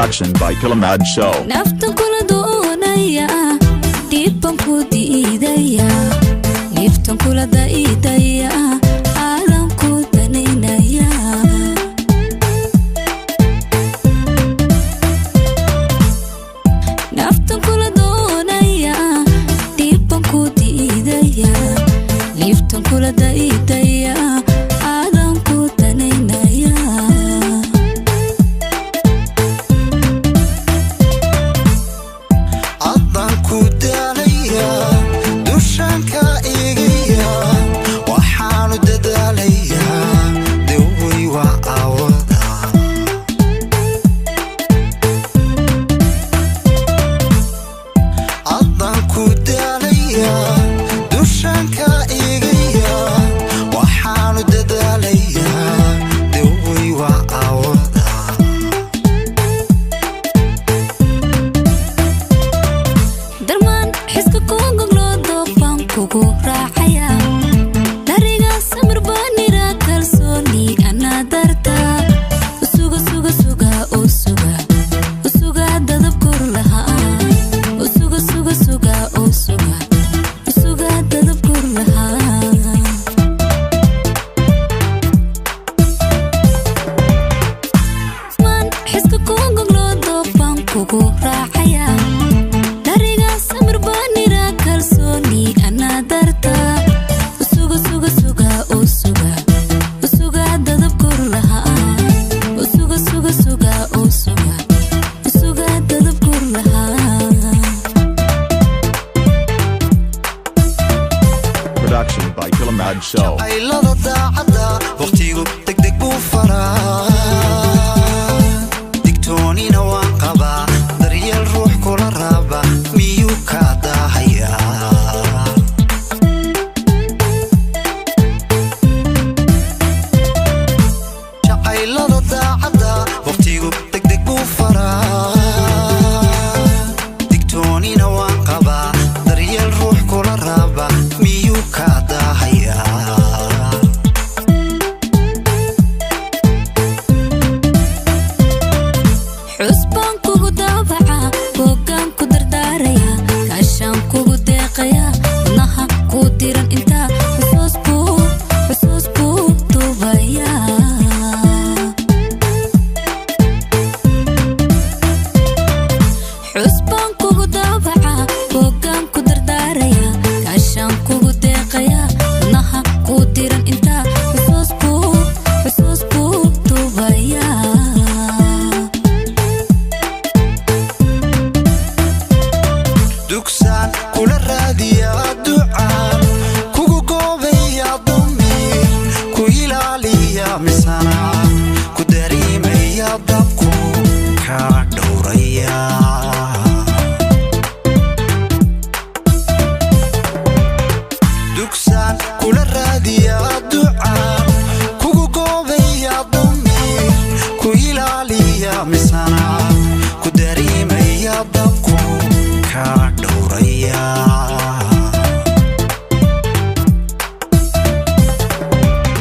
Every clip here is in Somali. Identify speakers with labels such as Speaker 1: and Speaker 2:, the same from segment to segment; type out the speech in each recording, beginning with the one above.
Speaker 1: Production by Kilamad Show.
Speaker 2: Naftan kula doonaya, dhibban ku diidaya, niftan kula daidaya, aadan ku danaynaya. Naftan kula doonaya, dhibban ku diidaya, niftan kula daidaya, aadan ku danaynaya.
Speaker 3: Caddaan ku daalaya, dushaanka eegaya, waxaanu dadaalayaa dawey waa aawada. Caddaan ku daalaya, dushaanka eegaya, waxaanu dadaalayaa dawey waa aawada.
Speaker 2: Darmaan xiska ku goglo, doofaan kugu raacaya, dariga samir baanira, kalsooni anaa darta usuga suga suga usuga usuga dadab kor lahaa usuga suga suga usuga usuga dadab kor lahaa. Man xiska ku goglo, doofaan kugu raacaya, dariga samir baanira, kalsooni anaa darta usuga suga suga usuga usuga dadab kor lahaa usuga suga suga usuga usuga dadab kor lahaa.
Speaker 1: Production by Kilamad Show.
Speaker 3: Aylada daacadda wakhtigu degdeg buu faraa, digtoonina waan qabaa, daryeel ruux kula raba miyuu kaa daahayaa? Jacaylada daacadda wakhtigu degdeg buu faraa, digtoonina waan qabaa, daryeel ruux kula raba miyuu kaa daahayaa?
Speaker 2: Xusbaan kugu daabaca, boogaan ku dardaaraya, kaashaan kugu deeqaya, wadnaha kuu diran intaa xusuus buu xusuus buu duubaya. Xusbaan kugu daabaca, boogaan ku dardaaraya, kaashaan kugu deeqaya, wadnaha kuu diran intaa xusuus buu xusuus buu duubaya.
Speaker 3: Dugsaan kula raadiyaa, ducaan kugu goobaya, damiir ku ilaaliya, misana ku dareemaya, dabku kaa dhowraya. Dugsaan kula raadiyaa, ducaan kugu goobaya, damiir ku ilaaliya, misana ku dareemaya, dabku kaa dhowraya.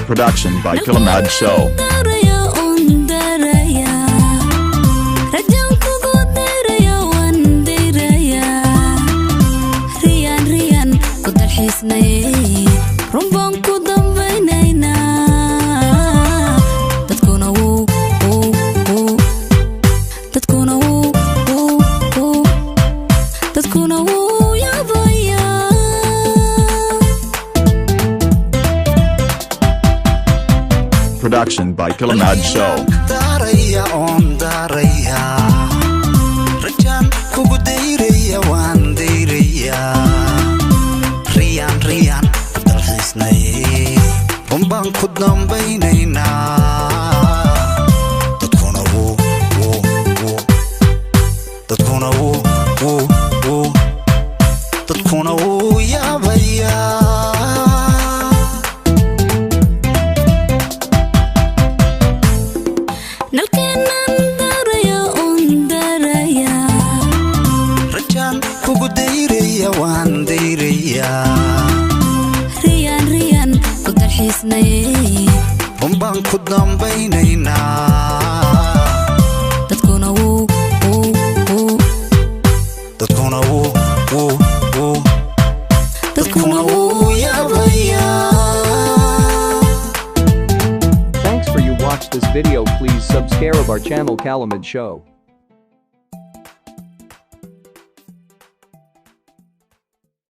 Speaker 1: Production by Kilamad Show.
Speaker 2: Daraya un daraya, rajaan kugu daraya, waan dayraya, riyaan riyaan ku dalxiisnay, run baan ku dambaynaynaa, dadkuna wuu wuu wuu dadkuna wuu wuu wuu dadkuna wuu yaabayaa.
Speaker 1: Production by Kilamad Show.
Speaker 3: Daaraya oon daaraya, rajaan kugu dayraya, waan dayraya, riyaan riyaan ku dalxiisnay, runbaan ku dambaynaynaa, dadkuna wuu wuu wuu dadkuna wuu wuu wuu dadkuna wuu yaabayaa.
Speaker 2: Nalkeenan daraya un daraya,
Speaker 3: Rajaan kugu dayraya, waan dayraya,
Speaker 2: riyaan riyaan ku dalxiisnay,
Speaker 3: runbaan ku dambaynaynaa,
Speaker 2: dadkuna wuu
Speaker 3: wuu wuu dadkuna wuu yaabayaa.
Speaker 4: Thanks for you watch this video. Please subscribe our channel Calamid Show.